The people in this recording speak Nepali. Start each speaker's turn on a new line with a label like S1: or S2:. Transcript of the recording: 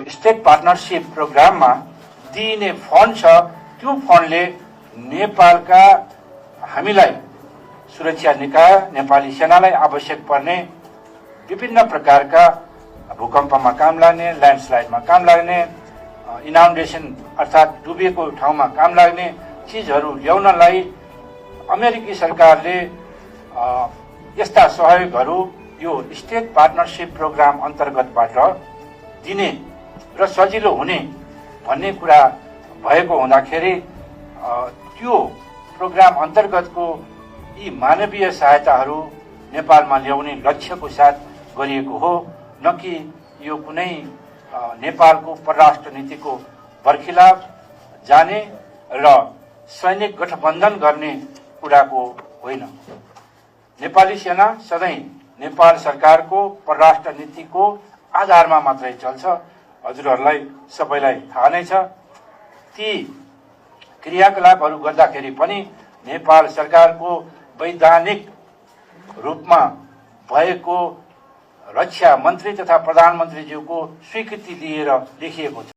S1: स्टेट पार्टनरशिप प्रोग्राममा दिइने फन्ड छ, त्यो फन्डले नेपालका हामीलाई सुरक्षा निकाय नेपाली सेनालाई आवश्यक पर्ने विभिन्न प्रकारका भूकम्पमा काम लाग्ने, ल्यान्डस्लाइडमा काम लाग्ने, इनाउन्डेसन अर्थात् डुबेको ठाउँमा काम लाग्ने चीजहरू ल्याउनलाई अमेरिकी सरकारले यस्ता सहयोगहरू यो स्टेट पार्टनरशिप प्रोग्राम अन्तर्गतबाट दिने र सजिलो हुने भन्ने कुरा भएको हुँदाखेरि त्यो प्रोग्राम अन्तर्गतको यी मानवीय सहायताहरू नेपालमा ल्याउने लक्ष्यको साथ गरिएको हो, न कि यो कुनै नेपालको परराष्ट्र नीतिको बर्खिलाफ जाने र सैनिक गठबन्धन गर्ने कुराको होइन। नेपाली सेना सधैँ नेपाल सरकारको परराष्ट्र नीतिको आधारमा मात्रै चल्छ। हजुरहरूलाई सबैलाई थाहा नै छ। ती क्रियाकलापहरू गर्दाखेरि पनि नेपाल सरकारको वैधानिक रूपमा भएको रक्षा मन्त्री तथा प्रधानमन्त्रीज्यूको स्वीकृति लिएर लेखिएको छ।